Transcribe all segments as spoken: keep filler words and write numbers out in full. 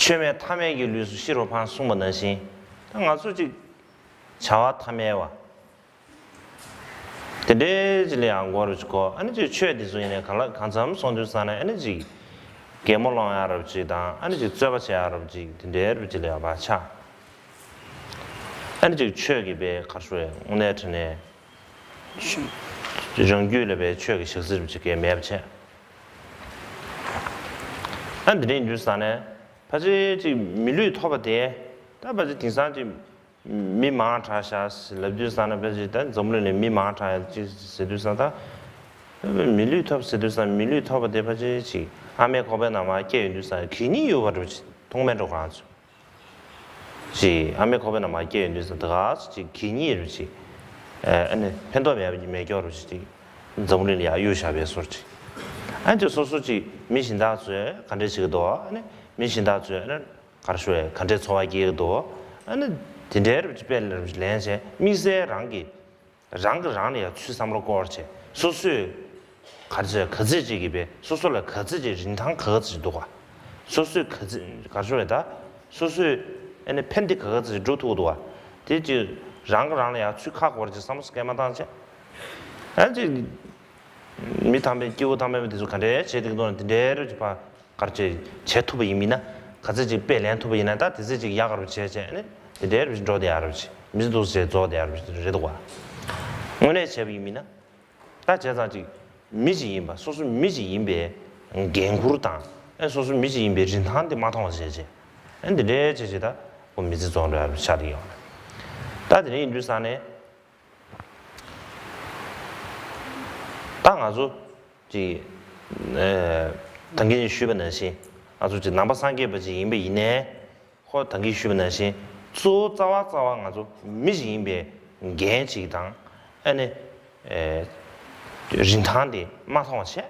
ཆོས་མེད་ཐ་མལ་གྱི་ལུས་སུ་ཤི་རུ་འཕངས་གསུངས་པ་ནང་བཞིན། ད་ང་ཚོ་ཅིག་བྱ་བ་ཐ་མལ་བ། དེ་འདྲའི་ཅིག་ལ་ཡང་མགོ་རུ་ཅིག་གོ། ཨ་ནི་ཅིག་ཆོས་དེ་ཚོ་ཡིན་ནའི་གང་ལ་གང་འཚམ་སོང་དུས་ཙ་ན། ཨ་ནི་ཅིག་གད་མོ་སློང་ཡ་རབ་ཅིག་དང་། ཨ་ནི་ཅིག་རྩོད་པ་བྱེད་ཡ་རབ་ཅིག་དེ་འདྲའི་རུ་ཅིག་ལ་ཡང་བ་ཆགས། ཨ་ནི་ཅིག་ཆོས་ཀྱི་པའི་གར་ཤོར་བའི་དངོས་གནས་དྲང་གནས་རང་རྒྱུད་ལ་པའི་ཆོས་ཀྱི་ཞག་རྩི་རུ་ཅིག་གས་མེད་པ་བྱས། ཨ་འདི་འདྲའི་དུས་ཙ་ན་ཕལ་ཆེར་ཅིག་མི་ལུས་ཐོབ་པ་དེ། ད་ཕལ་ཆེར་དེང་སང་ཅིག་མི་མང་དྲགས་ཤག་ལབ་དུས་ཙ་ན། ཕལ་ཆེར་ད་འཛམ་བུ་གླིང་ནས་མི་མང་དྲགས་ཅིག་ཟེར་དུས་ཙ་ན། ད་མི་ལུས་ཐོབ་ཟེར་དུས་ཙ་ན། མི་ལུས་ཐོབ་པ་དེ་ཕལ་ཆེར་ཅིག་ཨ་མའི་ཁོག་པའི་ནང་མར་སྐྱེས་ཡོང་དུས་ཙ་ན་གད་སྙིགས་ཡོད་པ་འདྲ་པོ་ཅིག་མཐོང་མེད་འགྲོ་གང་ཚོད། ཅིག་ཨ་མའི་ཁོག་པའི་ནང་མར་སྐྱེས་ཡོང་དུས་ཙ་ན་ད་ག་ཅིག་གད་སྙིགས་རུ་ཅིག་ཨ་ནི་ཕན་ཐོགས་མེད་མེད་སྐྱོ་རུ་ཅིག་འཛམ་བུ་གླིང་ལ་ཡར་གཡུགས་བཞག་པའི་བཟོ་འདྲ་ཅིག་ཨ་ནི་ཅིག་སོ་སོ་ཅིག་མི་གཞན་དག་ཚོས་ག་འདྲ་བྱེད་ཀྱི་འདུག་ཨ་ནི་མི་གཞན་དག་ཚོས་ཨ་ནི་གར་ཤོར་བའི་ག་འདྲའི་འཚོ་བ་སྐྱེལ་གྱི་འདུག་ཨ་ནི་དེ་འདྲའི་རུ་ཅིག་དཔེ་ལེན་བྱས། དམིགས་བསལ་རང་གི་རང་གིས་རང་ལ་ཡང་ཚུར་བསམ་བློ་སྐོར་བྱས། སོ་སོས་ག་ཚོད་ག་ཚོད་ཅིག་གིས་པས་སོ་སོ་ལ་ག་ཚོད་ཅིག་རིན་ཐང་ག་ཚོད་ཅིག་འདུག་ག་སོ་སོས་ག་ཚོད་ག་ཚོད་རེད། ད་སོ་སོས་ཨ་ནི་ཕན་བདེ་ག་ཚོད་ཅིག་འགྲོ་ཐུབ་ཀྱི་འདུག་ག་དེ་ཅིག་རང་གིས་རང་ལ་ཡང་ཚུར་ཁ་སྐོར་བྱས་བསམ་བློ་སྐྱེལ་མ་བཏང་བྱས། ཨ་ཅིག་མི་དམ་པའི་སྐྱེ་བོ་དམ་པའི་དེ་ཚོ་ག་འདྲས་བྱེད་བསྡད་ཀྱི་འདུག་ན། དེ་འདྲའི་རུ་ཅིག་ཕར་གར་བྱེད་བྱེད་ཐུབ་པ་ཡིན་མིན་ན། ག་ཚོད་ཅིག་དཔེ་ལེན་ཐུབ་པ་ཡིན་ན། ད་དེ་ཚོད་ཅིག་ཡག་ག་རུ་བྱས་བྱས་ནས་དེ་འདྲའི་རུ་ཅིག་འགྲོ་བསྡད་ཡག་རུ་ཅིག་མི་ཚེ་འདུག་ཟེར་རྫོགས་བསྡད་ཡག་རུ་ཅིག་རེད་འདུག་ག་དངོས་གནས་བྱས་པ་ཡིན་མིན་ན། ད་བྱས་ཙང་ཅིག་མི་ཅིག་ཡིན་པ། སོ་སོ་མི་ཅིག་ཡིན་པའི་འགན་ཁུར་དང་། ཨེ་སོ་སོ་མི་ཅིག་ཡིན་པའི་རིན་ཐང་དེ་མ་མཐོང་བ་བྱས་བྱས། ཨེ་འདི་འདྲའི་བྱས་བྱས་ད་ཁོ་མི་ཚེ་རྫོགས་འགྲོ་ཡག་རུ་ཆགས་བསྡད་ཡོད་རེད། ད་དེ་འདྲ་ཡིན་དུས་ཙ་ན། ད་ང་ཚོ་ཅིག་ཨེ་ད་གིན་ཞུས་པ་ནང་བཞིན། ང་ཚོ་ཅིག་ནང་པ་སངས་རྒྱས་པ་ཅིག་ཡིན་པ་ཡིན་ནའི། ཁོ་ད་གིན་ཞུས་པ་ནང་བཞིན། གཙོ་བོ་རྩ་བ་རྩ་བ་ང་ཚོ་མི་ཞིག་ཡིན་པའི་འགན་ཅིག་དང་། ཨ་ནི་ཨེ་རིན་ཐང་དེ་མ་མཐོང་བ་བྱས།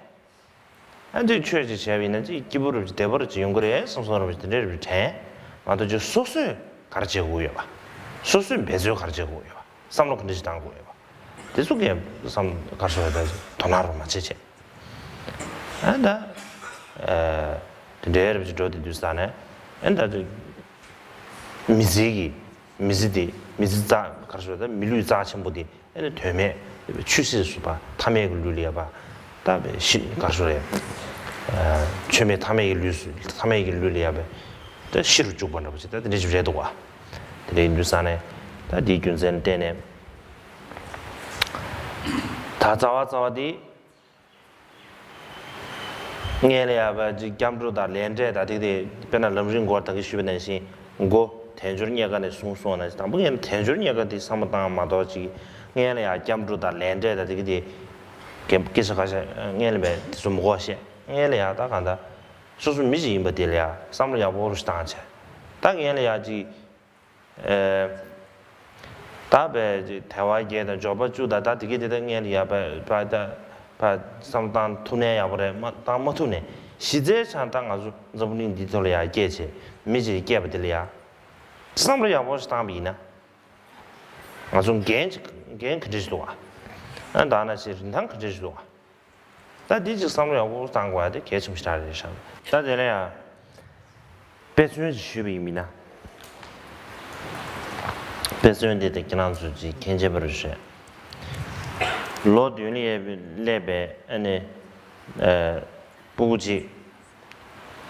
ཨ་འདི་ཆོས་ཅིག་བྱས་པ་ཡིན་ན་ཅིག་སྐྱིད་པོ་རུ་ཅིག་བདེ་པོ་རུ་ཅིག་ཡོང་གི་རེད་བསམ་བསམ་རུ་ཅིག་དེ་འདྲའི་རུ་དྲན་མ་གཏོགས། ཅིག་སོ་སོས་ག་རེ་བྱེད་དགོས་ཡོད་པ། སོ་སོས་འབད་རྩོལ་ག་རེ་བྱེད་དགོས་ཡོད་པ། བསམ་བློ་ག་འདྲ་ཞིག་བཏང་དགོས་ཡོད་པ། དེ་ཚོ་གས་བསམ་ག་རེ་ཟེར་བ། ད་དོ་སྣང་རུ་མ་བྱེད་བྱས། ཨ་ད་ཨ་དེ་འདྲའི་རུ་ཅིག་འགྲོ་དེ་དུས་ཙ་ན། ཨ་ད་ཅིག་མི་ཚེ་གི་མི་ཚེ་དེ། མི་ཚེ་རྩ་ག་རེ་ཟེར་བ། ད་མི་ལུས་རྩ་ཆེན་པོ་དེ། ཨ་ནི་དོན་མེད་ཆུད་ཟོས་སུ་ཕར་ཐ་མལ་གྱི་ལུས་ལ་ཡ་ཕར་ད་ཕར་ཤི། ག་རེ་ཟེར་རེད། ཨ་ཆོས་མེད་ཐ་མལ་གྱི་ལུས་སུ། ཐ་མལ་གྱི་ལུས་ལ་ཡ་ཕར་ད་ཤི་རུ་བཅུག་པ་འདྲ་པོ་ཅིག་ད་དེ་འདྲ་ཞིག་རེད་འདུག་ག་དེ་འདྲ་ཡིན་དུས་ཙ་ན། ད་དེའི་རྒྱུ་མཚན་ལ་བརྟེན་ནས། ད་རྩ་བ་རྩ་བ་དེ། སྔོན་ལ་ཡ་ཕར་ཅིག་སྐྱབས་འགྲོ་དང་ལས་འབྲས་དང་དེ་དེ། དཔེར་ན་ལམ་རིམ་སྐོར་ད་གིན་ཞུས་པ་ནང་བཞིན། འགོ་དལ་འབྱོར་རྙེད་དཀའ་ནས་བཟུང་སོང་ན། དང་པོ་ངས་དལ་འབྱོར་རྙེད་དཀའ་དེ་བསམ་བློ་བཏང་མ་གཏོགས། ཅིག་སྔོན་ལ་ཡ་སྐྱབས་འགྲོ་དང་ལས་འབྲས་དང་དེ་གི་དེ་སྐད་ཆ་ཁ་ཤས་སྔོན་ལ་བས་དེ་ཚོ་མི་གོ་བཤད། སྔོན་ལ་ཡ་ད་གང་ལྟར་སོ་སོ་མི་ཞིག་ཡིན་པ་དེ་ལ་ཡ་བསམ་བློ་ཡག་པོ་རུ་ཞིག་བཏང་བྱས། ད་སྔོན་ལ་ཡ་ཅིག་ཨེ། ད་བས་ཅིག་དལ་བ་བརྒྱད་དང་འབྱོར་པ་བཅུ་དང་། ད་དེ་གི་དེ་ད་སྔོན་ལ་ཡ་ཕར་ཕར་ད་ཕར་བསམ་བློ་བཏང་ཐུབ་ནའི་ཡག་པོ་རེད། མ་བཏང་མ་ཐུབ་ནའི། གཞི་རྩའི་ཆ་ནས་ད་ང་ཚོ་འཛམ་བུ་གླིང་འདིའི་ཐོག་ལ་ཡ་སྐྱེས་བྱས་མི་ཅིག་སྐྱེས་པ་དེ་ལ་ཡ་བསམ་བློ་ཡག་པོ་ཞིག་བཏང་པ་ཡིན་ན། ང་ཚོ་འགན་ཅིག་འགན་ག་འདྲ་ཞིག་འདུག་ག་ཨ་ད་ནང་བཞིན་རིན་ཐང་ག་འདྲ་ཞིག་འདུག་ག་ད་འདི་ཅིག་བསམ་བློ་ཡག་པོ་བཏང་དགོས་ཡ་དེ་གལ་ཆེན་པོ་ཞེ་དྲག་རེད་ཤག་ད་དེ་ལ་ཡ་དཔེ་མཚོན་ཅིག་ཞུས་པ་ཡིན་མིན་ན། དཔེ་མཚོན་དེ་དེ་ཁྱེད་རང་ཚོས་ཅིག་མཁྱེན་བྱེད་པ་རེད་ཤག་ལོ་བདུན་ལ་ཡ་སླེབས་པའི་ཨ་ནི་ཨ་སྤུ་གུ་ཅིག་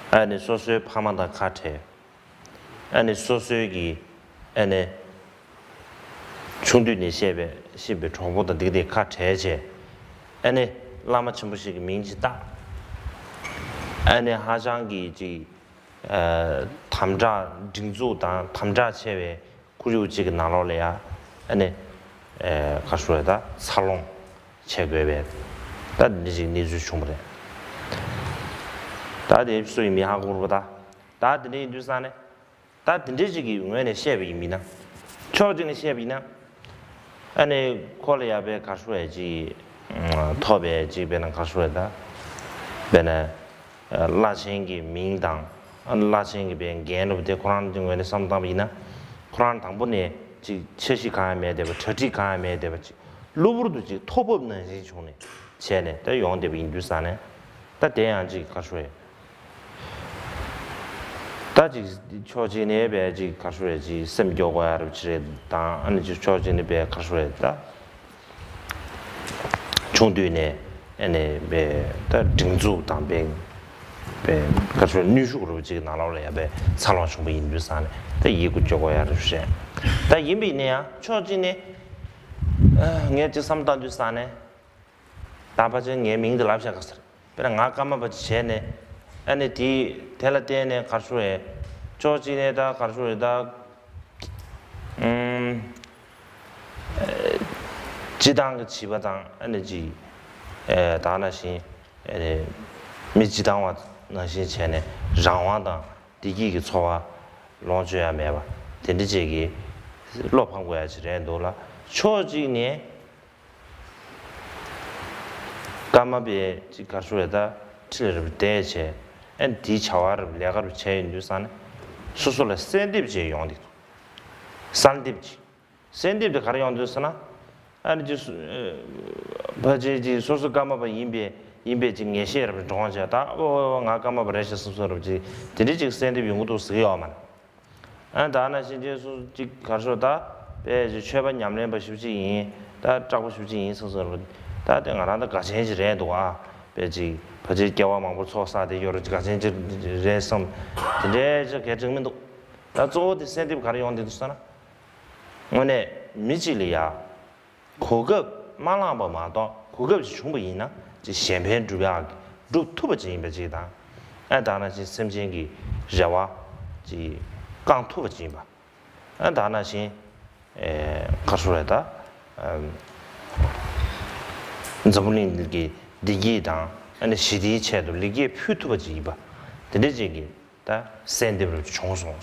ཨ་ནི་སོ་སོའི་ཕ་མ་དང་ཁ་བྲལ། ཨ་ནི་སོ་སོའི་གི་ཨ་ནི་ཆུང་དུས་ནས་བཤད་པའི་ཤི་བའི་གྲོགས་པོ་དང་དེ་དེ་ཁ་བྲལ་བྱས། ཨ་ནི་བླ་མ་ཆེན་པོ་ཞིག་གི་མིང་ཅིག་བཏགས། ཨ་ནི་ཧ་ཅང་གི་ཅིག་ཨ་དམ་དྲག་སྒྲིག་འཛུགས་དང་དམ་དྲག་ཆེ་བའི་ཁོར་ཡུག་ཅིག་གི་ནང་ལོགས་ལ་ཡ། ཨ་ནི་ཨ་ག་རེ་ཟེར་ད་འཚར་ལོངས་བྱེད་དགོས་པའི་ད་འདི་ཅིག་གནས་ཚུལ་བྱུང་བ་རེད། ད་དེ་སུ་ཡིན་མིན་ཧ་གོ་རེད་པ། ད་ད་དེ་འདྲ་ཡིན་དུས་ཙང་ནས། ད་དེ་འདྲ་ཅིག་གི་ངོས་ནས་བཤད་པ་ཡིན་མིན་ན། ཕྱོགས་གཅིག་ནས་བཤད་པ་ཡིན་ན། ཨ་ནི་ཁོ་ལ་ཡ་དཔེ་ག་རེ་ཟེར་ཅིག་ཐོབ་པའི་ཅིག་དཔེར་ན་ག་རེ་ཟེར་ད། དཔེར་ན་བླ་ཆེན་གྱི་མིང་དང་། ཨ་ནི་བླ་ཆེན་གྱི་དཔེ་འགན་ལབ་དེ་ཁོ་རང་གི་ངོས་ནས་བསམ་བཏང་པ་ཡིན་ན། ཁོ་རང་དང་པོ་ནས་ཅིག་འཆར་གཞི་གང་ཡང་མེད་བསྡད་པ། གྲ་སྒྲིག་གང་ཡང་མེད་བསྡད་པ། ཅིག་གློ་བུར་དུ་ཅིག་ཐོག་བབས་ནང་བཞིན་བྱུང་ནས་བྱས་ནས་ད་ཡོང་བསྡད་པ་ཡིན་དུས་ཙང་ནས། ད་དེ་ཡང་ཅིག་ག་རེ་ཟེར། ད་ཅིག་ཕྱོགས་གཅིག་ནས་བས་ཅིག་ག་རེ་ཞུ་རེད། ཅིག་སེམས་སྐྱོ་དགོས་ཡ་རབ་ཅིག་རེད་དང་། ཨ་ནི་ཅིག་ཕྱོགས་གཅིག་ནས་བས་ག་རེ་ཞུ་རེད། ད་ཆུང་དུས་ནས་ཨ་ནི་བས་ད་སྒྲིག་འཛུགས་དང་བས་བས་ག་རེ་ཞུ་རེད། ནུས་ཤུགས་རབ་ཅིག་ནང་ལོགས་ལ་ཡ་བས་འཚར་ལོངས་བྱུང་བ་ཡིན་དུས་ཙང་ནས། ད་ཡིད་ཀྱི་སྐྱོ་དགོས་ཡ་རབ་ཅིག་རེད། ད་ཡིན་པ་ཡིན་ན་ཡང་ཕྱོགས་གཅིག་ནས་ཨ་ངས་ཅིག་བསམ་བཏང་དུས་ཙང་ནས། ད་ཕལ་ཆེར་ངའི་མིང་འདི་ལབ་བཞག་ག་ཟེར། དཔེར་ན་ང་ཀརྨ་པ་ཅིག་བྱས་ནས། ཨ་ནི་དེ་དེ་ལ་བརྟེན་ནས་ག་རེ་ཞུ་རེད། ཕྱོགས་གཅིག་ནས་ད་ག་རེ་ཞུ་རེད། ད་ཨུམ། སྤྱིར་བཏང་གི་བྱིས་པ་དང་། ཨ་ནི་ཅིག་ཨེ་ད་ནང་བཞིན་ཨེ་མི་སྤྱིར་བཏང་བ་ནང་བཞིན་བྱས་ནས་རང་དབང་དང་བདེ་སྐྱིད་ཀྱི་འཚོ་བ་ལོངས་སྤྱོད་ཡ་མེད་པ་དེ་འདྲ་ཅིག་གི་བློ་ཕམ་དགོས་ཡ་ཅིག་རེད་འདུག་ལ། ཕྱོགས་གཅིག་ནས། ཀརྨ་པས་ཅིག་ག་རེ་ཞུ་རེད། ད་ཁྲི་ལ་རབ་བསྡད་བྱས། ཨ་ནི་དེའི་བྱ་བ་རབ་ལས་ཀ་རབ་བྱས་ཡོང་དུས་ཙང་ནས་སོ་སོ་ལ་གསལ་འདེབས་ཅིག་ཡོང་འདུག་གསལ་འདེབས་ཅིག་གསལ་འདེབས་དེ་ག་རེ་ཡོང་འདུག་ཟེར་ན། ཨ་ནི་ཅིག་སོ་ཨ་ཕལ་ཆེར་ཅིག་སོ་སོ་ཀརྨ་པ་ཡིན་པས་ཡིན་པས་ཅིག་ངེས་ཤེས་རབ་འདྲོངས་བྱས། ད་ཨོ་ཨོ་ང་ཀརྨ་པ་རེད་ཤག་བསམ་བསམ་རབ་ཅིག་དེ་འདྲའི་ཅིག་གསལ་འདེབས་ཡོང་གི་འདུག་ཟེར་གྱི་ཡོད་མ་རེད། ཨ་ད་ནང་བཞིན་ཅིག་སོ་ཅིག་ག་རེ་ཞུ། ད་དཔེ་ཅིག་ཆོས་པ་ཉམས་ལེན་པ་ཞེ་པོ་ཅིག་ཡིན། ད་སྐྲག་པ་ཞེ་པོ་ཅིག་ཡིན་བསམ་བསམ་རེད། ད་དེ་ང་རང་ད་འགལ་ཆེན་ཅིག་རེད་འདུག་ཨ། དཔེ་ཅིག་ཕལ་ཆེར་སྐྱེ་བ་མང་པོ་ཚོགས་བསགས་དེ་ཡོད་རེད། འགལ་ཆེན་ཅིག་རེད་བསམ། དེ་འདྲའི་ཅིག་གལ་འགྲིག་མི་འདུག་ད་གཙོ་བོ་དེ་གསལ་འདེབས་ག་རེ་ཡོང་བསྡད་འདུག་ཟེར་ན། དངོས་གནས་མི་གཅིག་ལ་ཡ། གོ་སྐབས་མ་བླངས་པ་མ་གཏོགས། གོ་སྐབས་ཅིག་བྱུང་པ་ཡིན་ན་ཅིག་གཞན་ཕན་སྒྲུབ་ཡག་གི་སྒྲུབ་ཐུབ་པ་ཅིག་ཡིན་པ་ཅིག་དང་། ཨ་ད་ནང་བཞིན་སེམས་ཅན་གྱི་རེ་བ་ཅིག་བསྐང་ཐུབ་པ་ཅིག་ཡིན་པ། ཨ་ད་ནང་བཞིན་ཨེ་ག་རེ་ཞུ་རེད། ད་ཨམ་འཛམ་བུ་གླིང་གི་བདེ་སྐྱིད་དང་། ཨ་ནི་ཞི་བདེའི་ཆེད་དུ་ལེགས་སྐྱེས་ཕུལ་ཐུབ་པ་ཅིག་ཡིན་པ། དེ་འདྲ་ཅིག་གི་ད་གསལ་འདེབས་རུ་བྱུང་སོང་།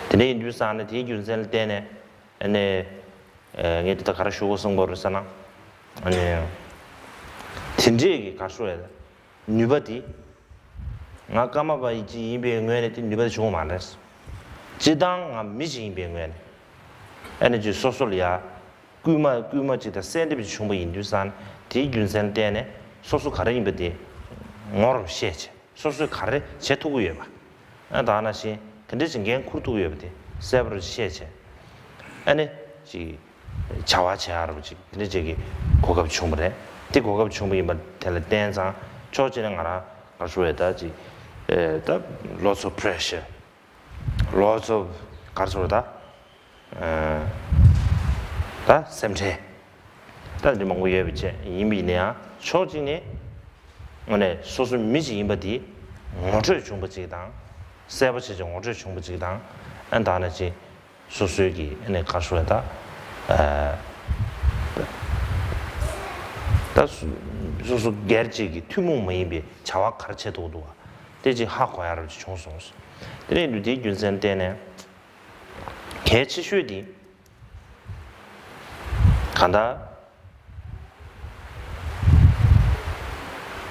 དེ་འདྲ་ཡིན་དུས་ཙང་ནས་དེའི་རྒྱུ་མཚན་ལ་བརྟེན་ནས། ཨ་ནི་ཨེ་ངས་དེ་ལྟར་ག་རེ་ཞུ་དགོས་བསམ་གྱི་ཡོད་རེད་ཟེར་ན། ཨ་ནི་དེ་འདྲས་ཀྱི་ག་རེ་ཞུ་ཡ། ནུས་པ་དེ། ང་ཀརྨ་པ་ཅིག་ཡིན་པའི་ངོས་ནས་དེ་ནུས་པ་དེ་བྱུང་བ་མ་རེད། སྤྱིར་བཏང་ང་མི་ཅིག་ཡིན་པའི་ངོས་ནས། ཨ་ནི་ཅིག་སོ་སོ་ལ་ཡ་སྐུལ་མ་སྐུལ་མ་ཅིག་དང་གསལ་འདེབས་ཅིག་བྱུང་བ་ཡིན་དུས་ཙང་ནས། དེའི་རྒྱུ་མཚན་ལ་བརྟེན་ནས་སོ་སོ་ག་རེ་ཡིན་པ་དེ་ངོ་རུ་ཤེས་བྱས། སོ་སོས་ག་རེ་བྱེད་ཐུབ་ཀྱི་ཡོད་པ། ཨ་ད་ནང་བཞིན་ག་འདྲ་ཅིག་འགན་འཁུར་ཐུབ་ཀྱི་ཡོད་པ་དེ་གསལ་པོར་ཤེས་བྱས། ཨ་ནི་ཅིག་བྱ་བ་བྱེད་ཡག་རུ་ཅིག་དེ་འདྲ་ཅིག་གི་གོ་སྐབས་བྱུང་བ་རེད། དེ་གོ་སྐབས་བྱུང་བ་ཡིན་པ་དེ་ལ་བརྟེན་ཙང་། ཕྱོགས་གཅིག་ནས་ང་རང་ག་རེ་ཞུ་རེད། ད་ཅིག་ཨེ་ད་lots of pressure, lots of ག་རེ་ཞུ་རེད། ད་ཨེ་ད་སེམས་ཁྲལ། ད་འདི་མང་པོ་ཡོད་པ་བྱས་ཡིན་པ་ཡིན་ན་ཡང་། ཕྱོགས་གཅིག་ནས་དངོས་གནས་སོ་སོ་མི་ཅིག་ཡིན་པ་དེ་ངོ་སྤྲོད་བྱུང་བ་ཅིག་དང་། གསལ་པོ་བྱས་བྱས་ངོ་སྤྲོད་བྱུང་བ་ཅིག་དང་། ཨ་ད་ནང་བཞིན་སོ་སོའི་གི་ཨ་ནི་ག་རེ་ཞུ་རེད། ད་ཨ་ད་སོ་སོ་སྒེར་གཅིག་གི་ཐུན་མོང་མ་ཡིན་པའི་བྱ་བ་ག་རེ་བྱེད་ཐུབ་འདུག་བ། དེ་ཅིག་ཧ་གོ་ཡ་རབ་ཅིག་བྱུང་སོང་། དེ་ནས་འདུག་དེའི་རྒྱུ་མཚན་བརྟེན་ནས་གལ་ཆེ་ཤོས་དེ། གང་ལྟར་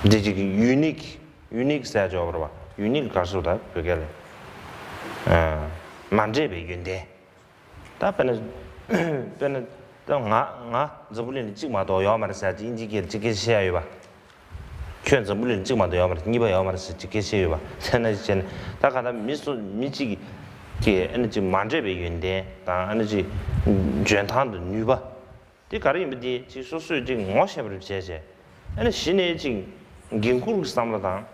འདི་གཅིག་གི་unique, unique ཟེར་ཆོག་པ་རེད་པ། unique ག་རེ་ཟེར་ད་བོད་སྐད་ལ། ཨ་མ་འདྲེས་པའི་ཡོན་ཏན། ད་དཔེར་ན་དཔེར་ན་ད་ང་ང་འཛམ་བུ་གླིང་ལ་གཅིག་མ་གཏོགས་ཡོད་མ་རེད་ཟེར་ཅིག་དབྱིན་ཇིའི་སྐད་ལ་ཅིག་སྐད་ཆ་བཤད་ཡ་ཡོད་པ། ཁྱོད་འཛམ་བུ་གླིང་ལ་གཅིག་མ་གཏོགས་ཡོད་མ་རེད། གཉིས་པ་ཡོད་མ་རེད་ཟེར་ཅིག་སྐད་ཆ་བཤད་ཡོད་པ། དེ་ན་བྱས་ནས་ད་གང་ལྟར་མི་སུ་མི་གཅིག་གིས་ཨ་ནི་ཅིག་མ་འདྲེས་པའི་ཡོན་ཏན་དང་། ཨ་ནི་ཅིག་འཇོན་ཐང་དང་ནུས་པ་དེ་ག་རེ་ཡིན་པ་དེ་ཅིག་སོ་སོས་ཅིག་ངོ་ཤེས་པར་བྱས་བྱས། ཨ་ནི་གཞི་ནས་ཅིག་འགན་འཁུར་གྱི་བསམ་བློ་དང་།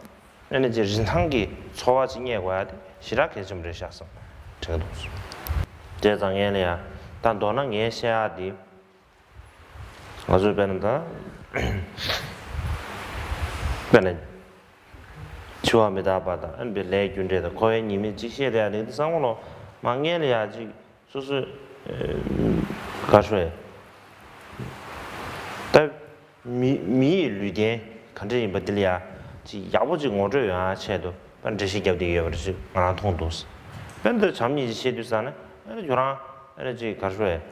ཨ་ནི་ཅིག་རིན་ཐང་གི་ཚོར་བ་ཅིག་རྙེད་དགོས་ཡ་དེ་ཞེ་དྲག་གལ་ཆེན་པོ་རེད་ཤག་བསམ་དྲན་གྱི་འདུག་བྱས་ཙང་ངས་ལ་ཡ་ད་མདོར་ན་ངས་བཤད་ཡ་དེ། ང་ཚོས་དཔེར་ན་ད་དཔེར་ན་འཆི་བ་མི་རྟག་པ་དང་། ཨ་ནི་ལས་རྒྱུ་འབྲས་དང་། འཁོར་བའི་ཉེས་དམིགས་ཅིག་བཤད་བསྡད་ཡ་དེ་བསམ་བློ་མ་ངན་ལ་ཡ་ཅིག་སོ་སོས་ག་རེ་ཞུ་རེད། ད་མི་མི་ཡི་ལུས་རྟེན་ག་འདྲ་ཡིན་པ་དེ་ལ་ཡ་ཅིག་ཡག་པོ་ཅིག་ངོ་སྤྲོད་ཡོང་ཡ་ཆེད་དུ་ད་འགྲེལ་བཤད་བརྒྱབ་བསྡད་ཡོད་པ་རེད་ཅིག་ང་རང་མཐོང་འདུག་དཔེར་ན་ད་བྱམས་སྙིང་རྗེ་བཤད་དུས་ཙང་ནས། ཨ་ནི་ཁྱོད་རང་ཨ་ནི་ཅིག་ག་རེ་ཞུ་རེད།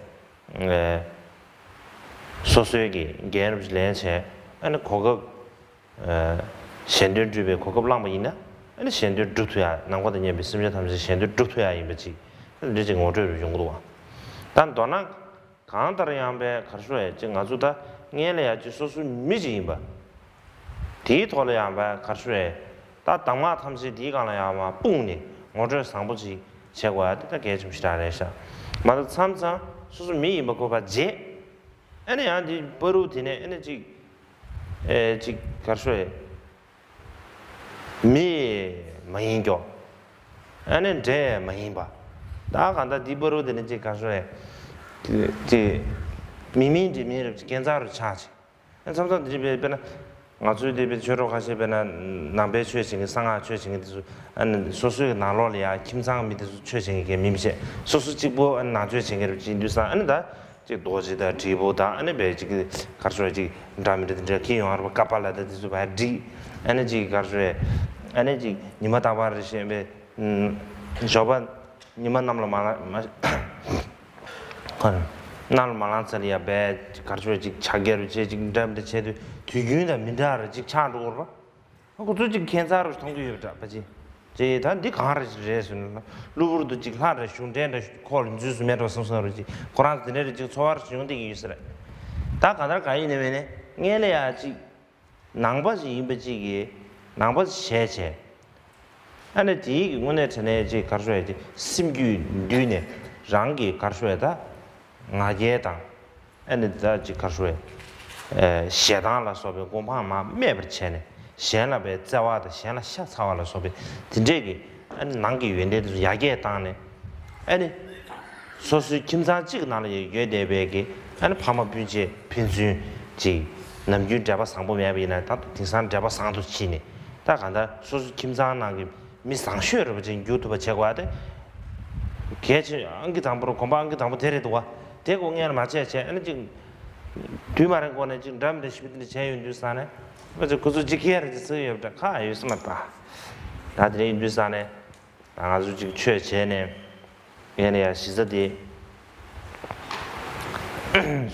ཨེ་སོ་སོའི་གི་འགན་རུབ་ལེན་བྱས། ཨ་ནི་གོ་སྐབས་ཨེ་གཞན་དོན་སྒྲུབ་པའི་གོ་སྐབས་བླངས་པ་ཡིན་ན། ཨ་ནི་གཞན་དོན་སྒྲུབ་ཐུབ་ཡ། ནམ་མཁའ་དང་མཉམ་པའི་སེམས་ཅན་ཐམས་ཅད་གཞན་དོན་སྒྲུབ་ཐུབ་ཡ་ཡིན་པ་ཅིག་འདི་ཅིག་ངོ་སྤྲོད་རུ་ཡོང་གི་འདུག་བ། ད་མདོར་ན་གང་ལྟར་ཡང་པའི་ག་རེ་ཞུ་རེད། ཅིག་ང་ཚོ་ད་སྔོན་ལ་ཡ་ཅིག་སོ་སོ་མི་ཅིག་ཡིན་པ་དེའི་ཐོག་ལ་ཡང་པའི་ག་རེ་ཞུ་རེད། ད་གདམས་ངག་ཐམས་ཅད་དེའི་སྒང་ལ་ཡང་མ་སྤུངས་ནས། ངོ་སྤྲོད་བཟང་པོ་ཅིག་བྱེད་དགོས་ཡ་དེ་ད་གལ་ཆེན་པོ་ཞེ་དྲག་རེད་ཤག། མ་གཏོགས་མཚམས་མཚམས་སོ་སོ་མི་ཡིན་པ་ཁོ་པ་བརྗེད། ཨ་ནི་ཡང་དེ་བར་དུ་དེ་ནས་ཨ་ནི་ཅིག་ཨེ་ཅིག་གར་ཤོ་ཡ། མི་མ་ཡིན་ཀྱོག། ཨ་ནི་འདྲེ་མ་ཡིན་པ། ད་གང་ལྟར་འདི་པ་རུ་དེ་ནི་ཅིག་ག་ཤོ་ཡ། ཅིག་མི་མིན་འདྲེ་མིན་རབ་ཅིག་ཁྱད་མཚར་རུ་ཆགས་ཅིག། ཨ་མཚམས་མཚམས་འདི་དཔེར་ན། ང་ཚོའི་འདི་དཔེ་ཆོས་གྲོགས་ཁ་ཤས་དཔེར་ན་ནང་པའི་ཆོས་བྱེད་མཁན་གསང་སྔགས་ཆོས་བྱེད་མཁན་དེ་ཚོ་ཨ་ནི་སོ་སོའི་ནང་ལོགས་ལ་ཡ་ཁྱིམ་ཚང་མི་དེ་ཚོ་ཆོས་བྱེད་མཁན་མིན་པ་བྱས་སོ་སོ་གཅིག་པོ་ཨ་ནི་ནང་ཆོས་བྱེད་མཁན་རབ་ཅིག་ཡིན་དུས་ཙང་ཨ་ནི་ད། ཅིག་རྡོ་རྗེ་དང་དྲིལ་བུ་དང་ཨ་ནི་བས་ཅིག་གར་སོ་ཅིག་འདྲ་མི་འདྲ་དེ་འདྲ་ཁྱེར་ཡོང་བ་རེད་པ། ཀ་པཱ་ལ་དང་དེ་ཚོ་བས་བསྒྲིགས། ཨ་ནི་ཅིག་གར་སོ་ཨ་ནི་ཅིག་ཉི་མ་རྟག་པར་རེ་བཞིན་པའི་ཞོགས་པ་ཉི་མ་གནམ་ལ་མ་ལངས་མ་གནམ་ལ་མ་ལངས་ཚར་ཡ་བས་གར་སོ་ཅིག་ཕྱག་རྒྱ་རུ་བྱས་ཅིག་འདྲ་མི་འདྲ་བྱས་དུས་དུས་རྒྱུན་དང་མི་འདྲ་རུ་ཅིག་ཆགས་འགྲོ་གི་རེད་པ། ཁོ་ཚོ་ཅིག་ཁྱད་མཚར་རུ་མཐོང་གི་ཡོད་པ་འདྲ་པ་ཅི། ཅེས་ད་འདི་གང་རེད་ཅིག་རེད་ཟེར་ན། གློ་བུར་དུ་ཅིག་ལྷ་རེ་གཞུང་འབྲེལ་འདྲ་ཁོག་ལ་འཛུལ་སོང་མེད་འགྲོ་བསམ་བསམ་རུ་ཅིག་ཁོ་རང་དེ་འདྲ་རེ་ཅིག་ཚོར་བ་རེ་ཡོང་བསྡད་ཀྱི་ཡོད་ས་རེད། ད་གང་ལྟར་གང་ཡིན་ནའི་མིན་ནའི་སྔོན་ལ་ཡ་ཅིག་ནང་པ་ཞིག་ཡིན་པ་ཅིག་གིས་ནང་པ་ཞིག་བྱས་བྱས། ཨ་ནི་དེའི་གི་དངོས་གནས་དྲང་གནས་ཅིག་གར་ཤོ་ཡ་ཅིག་སེམས་རྒྱུད་འདུས་ནས་རང་གི་གར་ཤོ་ཡ་ད་ང་རྒྱལ་དང་། ཨ་ནི་ད་ཅིག་གར་ཤོ་ཡ། ཨེ་ཞེ་སྡང་ལ་སོགས་པའི་སྒོ་འཕང་མར་སྨད་པར་བྱས་ནས་གཞན་ལ་བའི་བརྩེ་བ་དང་གཞན་ལ་ཤ་ཚ་བ་ལ་སོགས་པའི་དེ་འདྲས་ཀྱི་ཨ་ནི་ནང་གི་ཡོན་ཏན་དེ་ཚོ་ཡར་རྒྱས་བཏང་ནས་ཨ་ནི་སོ་སོའི་ཁྱིམ་ཚང་གཅིག་ནང་ལ་ཡོད་བསྡད་པའི་གི་ཨ་ནི་ཕ་མ་སྤུན་མཆེད་ཕན་ཚུན་ཅིག་ནམ་རྒྱུན་འབྲེལ་བ་བཟང་པོ་མེད་པ་ཡིན་ན་ད་དེང་སང་འབྲེལ་བ་བཟང་དུ་ཕྱིན་ནས་ད་གང་ལྟར་སོ་སོའི་ཁྱིམ་ཚང་ནང་གི་མི་བཟང་ཤོས་རེད་པ་ཅིག་འགྱུར་ཐུབ་པ་བྱེད་དགོས་ཏེ། གལ་ཆེ་ཨང་ཀི་དང་པོ་རུ་གོམ་པ་ཨང་ཀི་དང་པོ་དེ་རེད་འདུག་བ། དེ་གོ་ངས་ལ་མ་བྱས་བྱས་ཨ་ནི་ཅིག་དུས་མ་རེད་གོ་ནས་ཅིག་འདྲ་མི་འདྲ་ཞིབ་འདི་འདྲ་བྱས་ཡོང་དུས་ས་ནས་ཨ་ཅིག་ཁོ་ཚོ་ཅིག་ཁྱེར་ཅིག་ཚིག་ཡོད་པ་འདྲ་ཁག་ཡོད་ས་མ་རེད་པ། ད་དེ་རིང་ཡིན་དུས་ས་ནས་ད་ང་ཚོ་ཅིག་ཆོས་བྱས་ནས་ཡིན་ན་ཡང་གཞི་རྩ་དེ་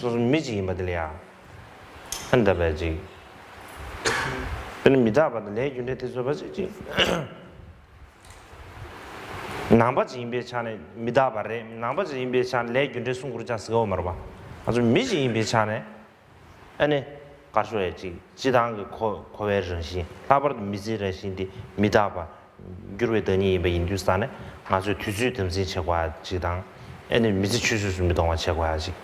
སོ་སོ་མི་ཅིག་ཡིན་པ་དེ་ལ་ཡང་ཨ་ནི་ད་བས་ཅིག་དཔེར་ན་མི་རྟག་པ་དང་ལས་རྒྱུ་འབྲས་དེ་ཚོ་བ་ཅིག་ཅིག་ནང་པ་ཅིག་ཡིན་པའི་ཆ་ནས་མི་རྟག་པ་རེད། ནང་པ་ཅིག་ཡིན་པའི་ཆ་ནས་ལས་རྒྱུ་འབྲས་གསུང་དགོས་ཀྱང་ཟེར་གྱི་ཡོད་མ་རེད་པ། ང་ཚོ་མི་ཅིག་ཡིན་པའི་ཆ་ནས་ཨ་ནི་གར་ཤོ་ཡ་ཅིག་སྤྱི་བཏང་གི་འཁོར་འཁོར་བའི་རང་བཞིན་ལྷག་པར་དུ་མི་ཚེའི་རང་བཞིན་འདི་མི་རྟག་པ་འགྱུར་བའི་བདག་ཉིད་ཡིན་པ་ཡིན་དུས་ཙང་ནས་ང་ཚོས་དུས་ཚོད་དམ་འཛིན་བྱེད་དགོས་ཡ་ཅིག་དང་ཨ་ནི་མི་ཚེ་ཆུད་ཟོས་སུ་མི་གཏོང་བ་བྱེད་དགོས་ཡ་ཅིག་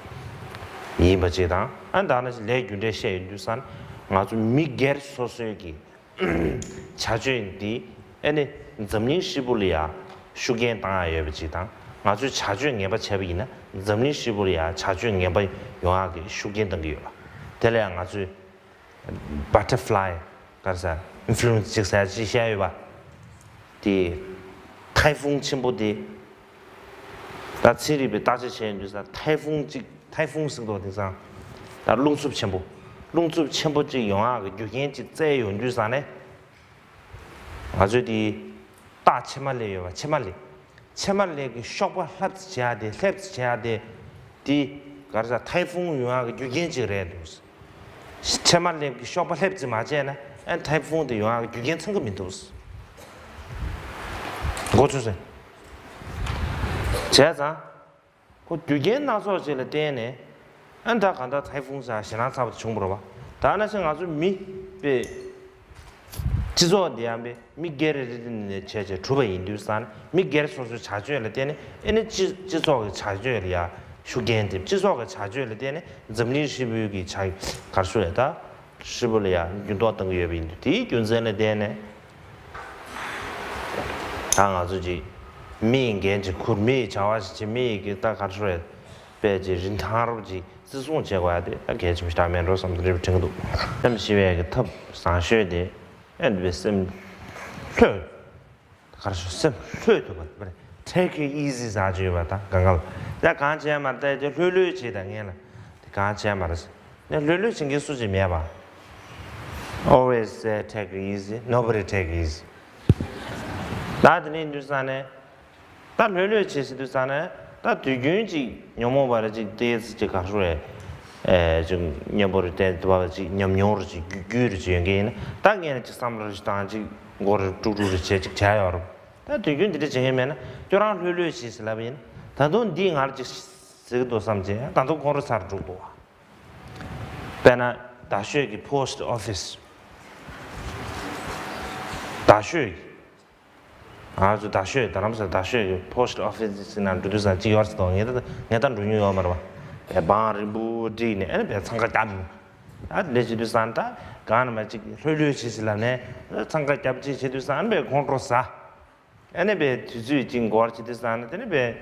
ཡིན་པ་ཅིག་དང་ཨ་ནི་ད་ནི་ལས་རྒྱུ་འབྲས་བཤད་ཡོང་དུས་ཙང་ནས་ང་ཚོ་མི་སྒེར་སོ་སོའི་གི་བྱ་སྤྱོད་འདི་ཨ་ནི་འཛམ་གླིང་ཧྲིལ་པོ་ལ་ཡ་ཤུགས་རྐྱེན་བཏང་ཡ་ཡོད་པ་ཅིག་དང་ང་ཚོས་བྱ་སྤྱོད་ངན་པ་བྱས་པ་ཡིན་ན་འཛམ་གླིང་ཧྲིལ་པོ་ལ་ཡ་བྱ་སྤྱོད་ངན་པ་ཡོང་ཡ་གི་ཤུགས་རྐྱེན་བཏང་གི་ཡོད་པ། དེ་ལ་ཡ་ང་ཚོས་butterfly་ག་རེ་ཟེར་influence་ཅིག་ཟེར་ཅིག་བཤད་ཡོད་པ། དེ་ཐའེ་ཧྥུང་ཆེན་པོ་དེ་ད་ཚན་རིག་པས་བརྟག་དཔྱད་བྱས་ཡོང་དུས་ས་ཐའེ་ཧྥུང་ཅིག་ཐའེ་ཧྥུང་ཟེར་མདོག་དེང་སང་ད་རླུང་འཚུབ་ཆེན་པོ། རླུང་འཚུབ་ཆེན་པོ་ཅིག་ཡོང་ཡག་གི་རྒྱུ་རྐྱེན་ཅིག་བཙལ་ཡོང་དུས་ས་ནས་ང་ཚོས་དེ་སྟག་ཕྱེ་མ་ལེབ་ཡོད་པ། ཕྱེ་མ་ལེབ། ཕྱེ་མ་ལེབ་ཀྱི་གཤོག་པ་ལྷེབ་ཙམ་བྱེད་ཡག་དེ་ལྷེབ་ཙམ་བྱེད་ཡག་དེ་དེ་ག་རེ་ཟེར་ཐའེ་ཧྥུང་ཡོང་ཡག་གི་རྒྱུ་རྐྱེན་ཅིག་རེད་འདུག། ཕྱེ་མ་ལེབ་ཀྱི་གཤོག་པ་ལྷེབ་ཙམ་མ་བྱས་ན་ཨ་ཐའེ་ཧྥུང་དེ་ཡོང་ཡག་གི་རྒྱུ་རྐྱེན་ཚང་གི་མི་འདུག། གོ་ཚོད་ཟིན། བྱས་ཙང་། ཁོ་རྒྱུ་རྐྱེན་སྣ་ཚོགས་ཅིག་ལ་བརྟེན་ནས་ཨ་ནི་ད་གང་ལྟར་ཐའེ་ཧྥུང་ཟེར་ཞེད་སྣང་ཚ་བོ་དེ་བྱུང་བ་རེད་པ། ད་ནང་བཞིན་ང་ཚོ་མི་དཔེ་སྤྱི་ཚོགས་འདི་ཡང་དཔེ་མི་སྒེར་རེ་རེ་ནས་བྱས་བྱས་གྲུབ་པ་ཡིན་དུས་ཙང་ནས་མི་སྒེར་སོ་སོའི་བྱ་སྤྱོད་ལ་བརྟེན་ནས་ཨེ་ནི་སྤྱི་སྤྱི་ཚོགས་ཀྱི་བྱ་སྤྱོད་ལ་ཡ་ཤུགས་རྐྱེན་ཐེབས། སྤྱི་ཚོགས་ཀྱི་བྱ་སྤྱོད་ལ་བརྟེན་ནས་འཛམ་གླིང་ཧྲིལ་པོའི་གི་བྱ་གར་སོ་ཡ་ད་ཧྲིལ་པོ་ལ་ཡ་འགྱུར་ལྡོག་གཏང་གི་ཡོད་པ་ཡིན་དུས་དེའི་རྒྱུ་མཚན་ལ་བརྟེན་ནས། ད་ང་ཚོ་ཅིག་མི་ཡི་འགན་ཅིག་ཁུར། མི་ཡི་བྱ་བ་ཞིག་བྱེད། མི་ཡི་གི་ད་ག་རེ་ཟེར་དཔེ་ཅིག་རིན་ཐང་རོབ་ཅིག་བརྩི་སྲུང་བྱེད་དགོས་ཡ་དེ་ད་གལ་ཆེན་པོ་ཞེ་དྲག་མེད་འགྲོ་བསམ་དུ་རེ་བ་དྲན་གི་འདུག། སེམས་ཞི་བའི་གི་ཐབས་བཟང་ཤོས་དེ་ཨེ་འདི་བའི་སེམས་ལྷོད། ག་རེ་ཟེར་སེམས་ལྷོད་ཐུབ་པ་དེ། take it easy ཟེར་གྱི་ཡོད་པ་ད་གང་ག་ལ་ད་གང་བྱས་མ་ད་དེ་ལྷོད་ལྷོད་བྱེད་ད་ངན་ལ་དེ་གང་བྱས་མ་རེད། ནས་ལྷོད་ལྷོད་བྱེད་མཁན་སུ་ཅིག་མེད་པ། Always say take it easy, nobody take it easy. ད་དེ་ནས་དུས་ས་ནས་ད་ལྷོད་ལྷོད་བྱེད་ཟེར་དུས་ས་ནས་ད་དུས་རྒྱུན་ཅིག་ཉོན་མོངས་པ་རེ་ཅིག་ཏོག་ཙམ་ཅིག་ག་རེ་ཟེར་ཨེ་ཅིག་མཉེས་པོ་རེ་བསྟན་དུ་བ་ཅིག་ཉམས་མྱོང་རེ་ཅིག་རྒྱུས་རྒྱུས་རེ་ཅིག་ཡོད་མཁན་ཡིན་ན་ད་ངས་ནས་ཅིག་བསམ་བློ་རེ་ཅིག་བཏང་ཅིག་མགོ་རེ་དཀྲུག་དཀྲུག་རེ་བྱས་ཅིག་བྱས་ཡོད་རེད། ད་དུས་རྒྱུན་འདི་འདྲ་བྱེད་མཁན་མེད་ན་ཁྱོད་རང་ལྷོད་ལྷོད་བྱེད་ཟེར་ལབ་པ་ཡིན་ན་ད་དུང་འདི་ང་ལ་ཅིག་ཟེར་གི་འདུག་བསམ་བྱས་ད་དུང་ཁོང་ཁྲོ་ཚ་རུ་འགྲོ་གི་འདུག་བ། དཔེར་ན་རྡ་ཤོད་ཀྱི་post office། རྡ་ཤོད་ཀྱི་ ང་ཚོ་རྡ་ཤོད་རྡ་རམ་ས་ལ་རྡ་ཤོད་ཀྱི་པོ་སི་ཊི་ཨོ་ཕི་སི་ནང་འགྲོ་དུས་ཙང་གཅིག་ཡོད་རེད་ཟེར་དོ། ངས་ད་ངས་ད་འགྲོ་མྱོང་ཡོད་མ་རེད་པ། བང་རིང་པོ་བསྒྲིགས་ནས་ཨ་ནི་བས་འཚང་ཁ་བརྒྱབ། ཨ་ལས་བྱེད་དུས་ཙང་ད་གང་ན་མ་གཅིག་ལྷོད་ལྷོད་བྱེད་ཟེར་ལབ་ནས་འཚང་ཁ་བརྒྱབ་ཅིག་བྱེད་དུས་ཙང་ཨ་ནི་བས་ཁོང་ཁྲོ་ཟ། ཨ་ནི་བས་དུས་ཚོད་ཅིག་འགོར་བྱེད་དུས་ཙང་ནས་དེ་ནི་བས་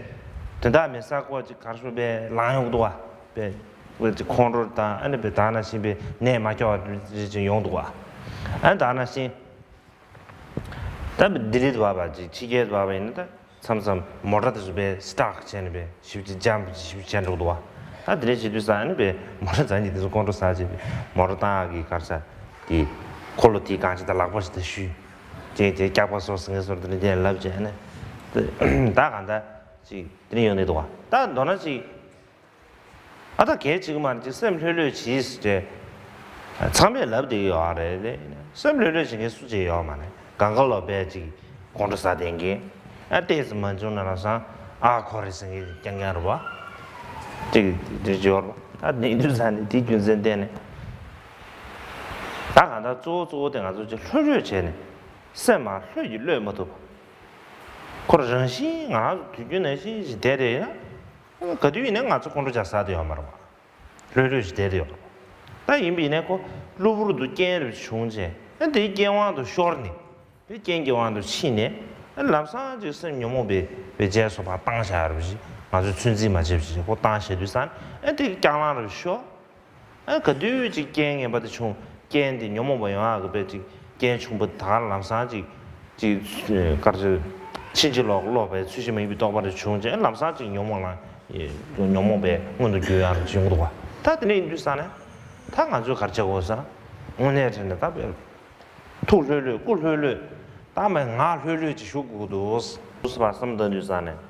དོན་དག་མེད་ས་ཁོག་ཅིག་གར་ཤོར་བས་ལངས་ཡོང་གི་འདུག་བ། བས་ཁོང་ཁྲོ་དང་ཨ་ནི་བས་ད་ནང་བཞིན་བས་ནད་མ་སྐྱོ་བ་ཅིག་ཡོང་འདུག་བ། ཨ་ནི་ད་ནང་བཞིན། ད་ལྡི་ལི་དུ་བབས་པ་ཅིག་ཕྱི་རྒྱལ་དུ་བབས་པ་ཡིན་ན་ད་མཚམས་མཚམས་མོ་ཊ་དེ་ཚོ་དཔེ་སི་ཊག་བྱས་ནས་དཔེ་ཞིབ་ཅིག་ཇམ་ཞིབ་བྱས་འགྲོ་གི་འདུག་བ། ད་དེ་འདྲ་བྱེད་དུས་ཙང་ཨ་ནི་དཔེ་མོ་ཊ་འཛིན་མཁན་དེ་ཚོ་ཁོང་ཁྲོ་ཟ་བྱས་དཔེ་མོ་ཊ་བཏང་ཡག་གི་གར་ས་དེ་འཁོར་ལོ་དེའི་སྒང་ཅིག་ད་ལག་པ་ཞིག་ད་གཞུས་ཅིག་དེ་སྐྱག་པ་སོ་སོ་ངེས་སོར་དེ་འདྲ་དེ་ལབ་བྱས་ཨ་ནི་ད་གང་ལྟར་ཅིག་དེ་འདྲ་ཡོང་གི་འདུག་བ། ད་མདོར་ན་ཅིག་ཨ་ད་གལ་ཆེ་གི་མ་རེད། ཅིག་སེམས་ལྷོད་ལྷོད་བྱེད་ཟེར་ཏེ། ཚང་མས་ལབ་བསྡད་ཀྱི་ཡོད་རེད་དེ། སེམས་ལྷོད་ལྷོད་བྱེད་མཁན་སུ་ཅིག་ཡོད་མ་རེད། གང་ག་ལོ་པས་ཅིག་ཁོང་ཁྲོ་ཟ་བསྡད་མཁན། ཨ་ཏོག་ཙམ་མ་བྱུང་ན་ལམ་སང་ཨ་ཁོ་རེད་ཟེར་མཁན་རྐྱང་རྐྱང་རེད་པ། ཅིག་དེ་འབྱོར་པ། ད་ནི་དུས་ས་ནི་དེ་རྒྱུ་མཚན་བརྟེན་ནས། ད་གང་ལྟར་གཙོ་བོ་གཙོ་བོ་དེ་ང་ཚོ་ཅིག་ལྷོད་ལྷོད་བྱས་ནས་སེམས་མ་ལྷོད་ཀྱི་གློད་མ་ཐུབ་པ། ཁོ་རང་བཞིན་ང་རང་ཚོ་དུས་རྒྱུན་ནང་བཞིན་ཞིག་བསྡད་བསྡད་ཡིན་ན། ག་དུས་ཡིན་ནའི་ང་ཚོ་ཁོང་ཁྲོ་རྒྱག་ས་དེ་ཡོད་མ་རེད་པ། ལྷོད་ལྷོད་ཅིག་བསྡད་དེ་ཡོད་རེད་པ། ད་ཡིན་པ་ཡིན་ནའི་ཁོ་གློ་བུར་དུ་རྐྱེན་རེ་བྱུང་རྗེས་ཨ་དེའི་རྐྱེན་དབང་དུ་ཤོར་ནས་དེ་རྐྱེན་གྱི་དབང་དུ་ཕྱིན་ནས་ཨ་ལམ་སང་ཅིག་སེམས་ཉོན་མོངས་པའི་བའི་རྗེས་སུ་ཕར་བཏང་བཞག་རེ་བ་ཞིག་ང་ཚོས་ཚོད་འཛིན་མ་བྱས་པ་ཞིག་ཁོ་བཏང་བཞག་དུས་ཙང་ཨ་དེ་རྐྱང་ལངས་རེ་བ་ཤོར། ཨ་ག་དུས་ཅིག་རྐྱེན་ངན་པ་དེ་བྱུང་རྐྱེན་དེ་ཉོན་མོངས་པ་ཡོང་ཡག་གི་དཔེ་ཅིག་རྐྱེན་བྱུང་བ་ད་ག་ལམ་སང་ཅིག་ཅིག་དཀར་ཆ་ཕྱིན་ཅི་ལོག་ལོག་པའི་ཚུལ་བཞིན་མ་ཡིན་པའི་རྟོག་པ་རེ་བྱུང་རྗེས་ལམ་སང་ཅིག་ཉོན་མོངས་ལ་ཉོན་མོངས་པའི་མངོན་དུ་གྱུར་ཡག་རེ་བྱུང་འདུག་བ། ད་དེ་འདྲ་ཡིན་དུས་ཙང་ནས་ད་ང་ཚོས་ག་རེ་བྱེད་དགོས་ཟེར་ན་དངོས་གནས་དྲན་ནས་ད་དཔེ་ཐུགས་ལྷོད་ལྷོད་སྐུ་ལྷོད་ལྷོད་ད་མ་ངག་ལྷོད་ལྷོད་ཅིག་བཞུགས་དགོས་འདུག་ཟེར་བ་བསམ་བཏང་དུས་ཙང་ནས།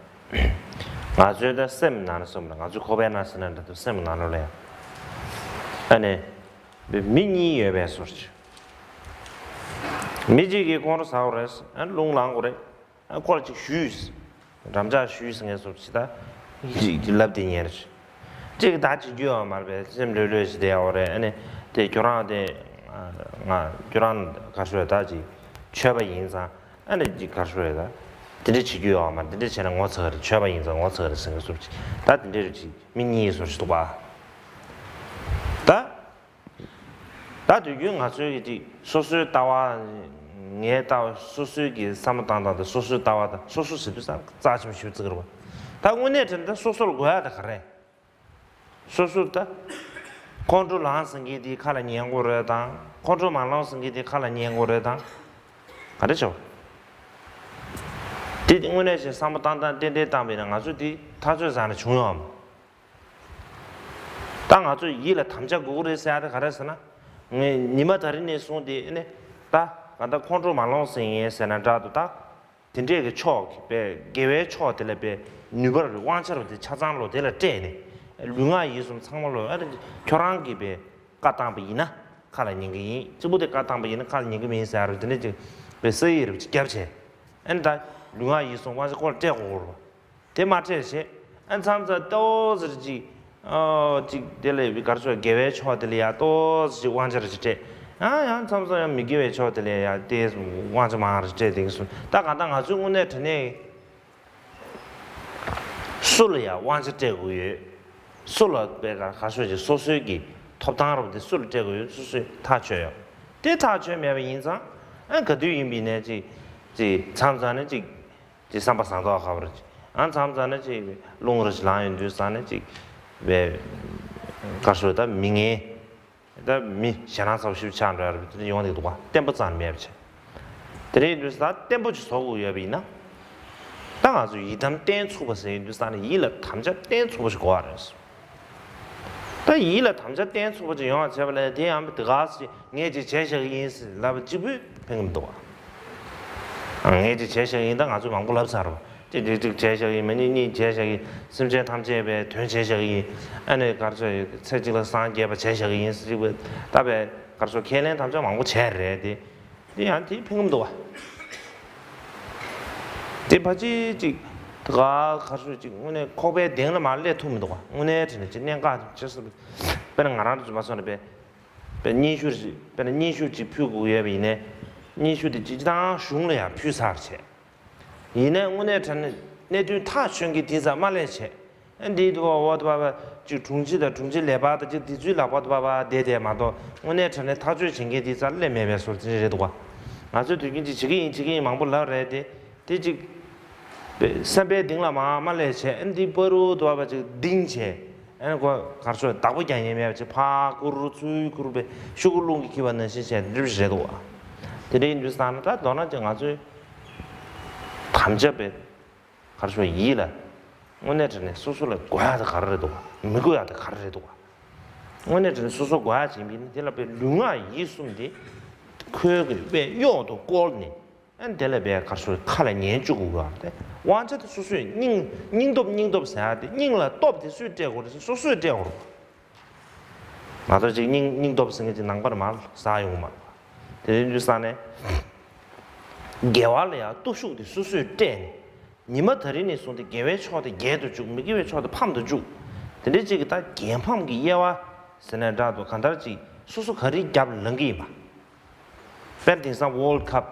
ང་ཚོའི་ད་སེམས་ནང་ལ་སོམས་ལ་ང་ཚོའི་ཁོག་པའི་ནང་ཟེར་ན་འདྲ་འདུག་སེམས་ནང་ལོགས་ལ་ཡང་། ཨ་ནི། མི་གཉིས་ཡོད་པའི་བཟོ་འདྲ་ཅིག་མི་གཅིག་གིས་ཁོང་ཁྲོ་ཟ་དགོས་རེད། ཨ་རླུང་ལངས་དགོས་རེད། ཨ་ཁོ་ལ་ཅིག་ཞུས། འགྲམ་ལྕག་ཞུས་ངས་བཟོ་འདྲ་ཅིག་ད། ཅིག་ཅིག་ལབ་དེ་ཉན་རེད། གཅིག་ད་བྱེད་རྒྱུ་ཡོད་མ་རེད་པས་སེམས་ལྷོད་ལྷོད་ཅིག་བསྡད་ཡོད་རེད། ཨ་ནི། དེ་ཁྱོད་རང་དེ། ང་ཁྱོད་རང་ག་ཤོད་ད་ཅིག་ཆོས་པ་ཡིན་ཙང་། ཨ་ནི་ཅིག་གར་ཤོར་ཡོད་ད། དེ་འདྲ་བྱེད་རྒྱུ་ཡོད་མ་རེད། དེ་འདྲ་བྱས་ན་ངོ་ཚ་གི་རེད། ཆོས་པ་ཡིན་ཙང་ངོ་ཚ་གི་རེད་ཟེར་མཁན་བཟོ་འདྲ་ཅིག་ད་དེ་འདྲ་རེད་ཅིག་མི་གཉིས་བཟོ་འདྲ་ཅིག་འདུག་པ། ད། ད་དུས་རྒྱུན་ང་ཚོའི་གི་ཅིག་སོ་སོའི་ལྟ་བ། ངའི་ལྟ་བ་སོ་སོའི་གི་བསམ་བློ་བཏང་སྟངས་དང་སོ་སོའི་ལྟ་བ་དང་སོ་སོ་ཟེར་དུས་ཙང་རྩ་ཆེན་པོ་ཞིག་བརྩི་གི་རེད་པ། ད་དངོས་གནས་དྲན་ད་སོ་སོ་ལ་དགོས་ཡག་ད་ག་རེད། སོ་སོ་ད། ཁོང་ཁྲོ་ལངས་ཟིན་གྱི་དེའི་ཁ་ལ་ཉན་དགོས་རེད་དང་ཁོང་ཁྲོ་མ་ལངས་ཟིན་གྱི་དེའི་ཁ་ལ་ཉན་དགོས་རེད་དང་། ག་རེ་བྱོས། དེ་དངོས་གནས་བྱས་བསམ་བློ་བཏང་སྟངས་ཏན་ཏན་བཏང་པ་ཡིན་ན་ང་ཚོ་དེ་ཐག་གཅོད་བཟང་ནས་བྱུང་ཡོད་འམ། ད་ང་ཚོ་ཡིད་ལ་དམ་བཅའ་དགོས་ཀྱི་རེད་ཟེར་ཡ་དེ་ག་རེ་ཟེར་ན། ངས་ཉི་མ་ད་རིང་ནས་བཟུང་སྟེ་ཨ་ནི། ད་ག་ད་ཁོང་ཁྲོ་མ་ལངས་ཟིན་ཡིན་ཟེར་ན་འདྲ་འདུག་ད། དེ་འདྲས་ཀྱི་ཕྱོགས་ཀྱི་དཔེ་དགེ་བའི་ཕྱོགས་དེ་ལ་དཔེ་ནུས་པ་རེ་དབང་ཆ་རེ་དེ་ཆ་ཚང་ལོ་དེ་ལ་སྤྲད་ནས། ལུས་ངག་ཡིད་གསུམ་ཚང་མ་ལོ་ཨ་ནི་ཁྱོད་རང་གིས་དཔེ་བཀའ་བཏང་པ་ཡིན་ན་ཁ་ལ་ཉན་གི་ཡིན། གཅིག་པུ་དེ་བཀའ་བཏང་པ་ཡིན་ན་ཁ་ལ་ཉན་གི་མིན་ཟེར་ཡ་རེ་དེ་འདྲས་ཀྱི་དཔེ་ས་ཡིག་རེ་བརྒྱབ་བྱས། ཨ་ནི་ད་ལུས་ངག་ཡིད་གསུམ་དབང་ཆ་ཁོ་ལ་སྤྲད་དགོས་རེད་པ། དེ་མ་སྤྲད་བྱས། ཨ་མཚམས་མཚམས་ཏོག་ཙམ་ཅིག་ཨོ་ཅིག་དེ་ལས་གར་ཤོར་དགེ་བའི་ཕྱོགས་དེ་ལ་ཡ་ཏོག་ཙམ་ཅིག་དབང་ཆ་རེ་ཅིག་སྤྲད། ཨ་ཡང་མཚམས་མཚམས་ཡང་མི་དགེ་བའི་ཕྱོགས་དེ་ལ་ཡ་ཏོག་ཙམ་དབང་ཆ་མང་རེ་སྤྲད་དེ་གི་སོང་ད་ག་ད་ང་ཚོའི་དངོས་གནས་དྲང་གནས་སུ་ལ་ཡ་དབང་ཆ་སྤྲད་དགོས་ཡོད། སུ་ལ་དཔེ་གར་གར་ཤོར་ཅིག་སོ་སོའི་གི་ཐོབ་ཐང་རེ་དེ་སུ་ལ་སྤྲད་དགོས་ཡོད་སོ་སོས་ཐག་ཆོད་ཡོད། དེ་ཐག་ཆོད་མེད་པ་ཡིན་ཙང་ཨ་ག་དུས་ཡིན་པ་ཡིན་ནའི་ཅིག་ཅིག་མཚམས་མཚམས་ནས་ཅིག་ཅིག་བསམ་པ་བཟང་ཐོག་ཁ་བར་ཅིག་ཨ་མཚམས་མཚམས་ནས་ཅིག་རླུང་རེ་ཅིག་ལངས་ཡོང་དུས་ཙང་ནས་ཅིག་བས་གར་སོ་ད་མི་ངན་ད་མི་ཞེ་སྡང་ཚ་པོ་ཞིག་ཆགས་འགྲོ་ཡ་རེད་པས། དེ་འདྲ་ཡོང་གི་འདུག་པ། བརྟན་པོ་ཙང་མེད་པ་བྱས། དེ་འདྲ་ཡིན་དུས་ད་བརྟན་པོ་ཅིག་བཟོ་དགོས་ཡོད་པ་ཡིན་ན། ད་ང་ཚོ་ཡི་དམ་བརྟན་ཚུགས་པ་ཟེར་ཡོང་དུས་ཙང་ནས་ཡིད་ལ་དམ་བཅའ་བརྟན་ཚུགས་པ་ཞིག་དགོས་པ་རེད། ད་ཡིད་ལ་དམ་བཅའ་བརྟན་ཚུགས་པ་ཅིག་ཡོང་བ་བྱས་པ་ལས་དེ་ཡང་དེ་ག་ཟེ་ངས་ཅིག་བྱས་བཞག་གི་ཡིན་ཟེར་ལབ་པ་གཅིག་པུས་ཕན་གི་མི་འདུག་བ། ངས་ཅིག་བྱས་བཞག་གི་ཡིན་ད་ང་ཚོས་མང་པོ་ལབ་ཚར་བ། ཅིག་ཅིག་ཅིག་བྱས་བཞག་གི་ཡིན། མ་ཎི་གཉིས་བྱས་བཞག་གི་ཡིན། སེམས་ཅན་ཐམས་ཅད་པའི་དོན་བྱས་བཞག་གི་ཡིན། ཨ་ནི་གར་ཚོད་ཚེ་གཅིག་ལ་སངས་རྒྱས་པ་བྱས་བཞག་གི་ཡིན་ཟེར་ཅིག་པས་ད་པས་གར་ཚོད་ཁས་ལེན་ཐམས་ཅད་མང་པོ་བྱས་རེད་དེ། དེ་ཡང་དེ་ཕན་གི་མི་འདུག་བ། དེ་ཕལ་ཆེར་ཅིག་ད་ག་གར་ཚོད་ཅིག་དངོས་གནས་ཁོག་པའི་གདེང་ལ་མར་སླེབས་ཐུབ་མི་འདུག་བ། དངོས་གནས་དྲན་ནས་ཅིག་གནད་འགག་ཅིག་ཆགས་སོང་། དཔེར་ན་ང་རང་ཚོ་མ་སོང་ནས་པས་པས་སྙན་ཞུ་ཞིག་དཔེར་ན་སྙན་ཞུ་ཅིག་ཕུལ་དགོས་ཡོད་པ་ཡིན་ནའི། སྙན་ཞུ་དེ་སྤྱིར་བཏང་གཞུང་ལ་ཡང་ཕུལ་ཚར་བྱས། ཡིན་ནའི་དངོས་གནས་དྲང་གནས་གནད་དོན་ཐག་ཆོད་མཁན་དེ་ཙམ་མ་སླེབས་བྱས། ཨ་འདི་དུ་བ་འོ་དུ་བ་བ་ཅིག་དྲུང་ཆེ་དང་དྲུང་ཆེ་ལས་པ་དང་ཅིག་དེ་ཚོའི་ལག་པ་དུ་བ་བ་བསྡད་དེ་མ་གཏོགས་དངོས་གནས་དྲང་གནས་ཐག་གཅོད་བྱེད་མཁན་དེ་ཙམ་སླེབས་མེད་པའི་བཟོ་འདྲ་རེད་འདུག་བ། ང་ཚོས་དུས་རྒྱུན་ཅིག་བྱེད་ཀྱི་ཡིན་བྱེད་ཀྱི་ཡིན་མང་པོ་ལབ་རེད་དེ། དེ་ཅིག་བསམ་པའི་གཏིང་ལ་མ་མ་སླེབས་བྱས། ཨ་འདི་པ་རུ་དུ་བ་བ་ཅིག་གདིང་བྱས། ཨ་ནི་ཁོ་གར་སོང་བདག་པོ་རྒྱག་ཉན་མེད་པ་ཅིག་ཕར་བསྐུར་ཚུར་བསྐུར་བའི་ཤོག་གུ་རླུང་གིས་འཁྱེར་བ་ནང་བཞིན་བྱས་འགྲུབ་བཞིན་རེད་འདུག་བ། དེ་འདྲ་ཡིན་དུས་ཙང་ན་ད་མདོར་ན་ཅིག་ང་ཚོས་དམ་བཅའ་བའི་གར་སོང་ཡིད་ལ་དངོས་གནས་དྲང་གནས་སོ་སོ་ལ་དགོས་ཡག་དེ་ག་རེ་རེད་འདུག་བ། མི་དགོས་ཡག་དེ་ག་རེ་རེད་འདུག་བ། དངོས་གནས་དྲང་གནས་སོ་སོ་དགོས་ཡག་ཅིག་ཡིན་པ་ཡིན་ན་དེ་ལ་དཔེ་ལུས་ངག་ཡིད་གསུམ་དེ་ཁོའི་གི་དཔེ་གཡོག་ཏུ་བཀོལ་ནས། ཨ་ནི་དེ་ལ་བའི་གར་སོང་ཁ་ལ་ཉན་བཅུག་དགོས་པ་དེ་དབང་ཆ་དེ་སོ་སོས་སྙིང་སྙིང་སྟོབས་སྙིང་སྟོབས་ཟེར་ཡག་དེ་སྙིང་ལ་སྟོབས་དེ་སུས་སྤྲད་དགོས་རེད་ཟེར་སོ་སོས་སྤྲད་དགོས་རེད། མ་གཏོགས་ཅིག་སྙིང་སྙིང་སྟོབས་ཟེར་མཁན་ཅིག་ནང་པར་མར་ཟག་ཡོང་གི་མ་རེད། དེ་ཡིན་དུས་ཙང་ནས་དགེ་བ་ལ་ཡང་སྟོབས་ཤུགས་དེ་སོ་སོས་སྤྲད་ནས་ཉི་མ་ད་རིང་ནས་བཟུང་སྟེ་དགེ་བའི་ཕྱོགས་དེ་རྒྱས་དུ་བཅུག་མི་དགེ་བའི་ཕྱོགས་དེ་ཕམ་དུ་བཅུག་དེ་འདྲའི་ཅིག་གི་ད་རྒྱལ་ཕམ་གྱི་དབྱེ་བ་ཟེར་ནས་འདྲ་འདུག་གང་ལྟར་ཅིག་སོ་སོ་ག་རེའི་རྒྱབ་ལ་ལངས་ཀྱི་ཡིན་པ། དཔེར་དེང་སང་World Cup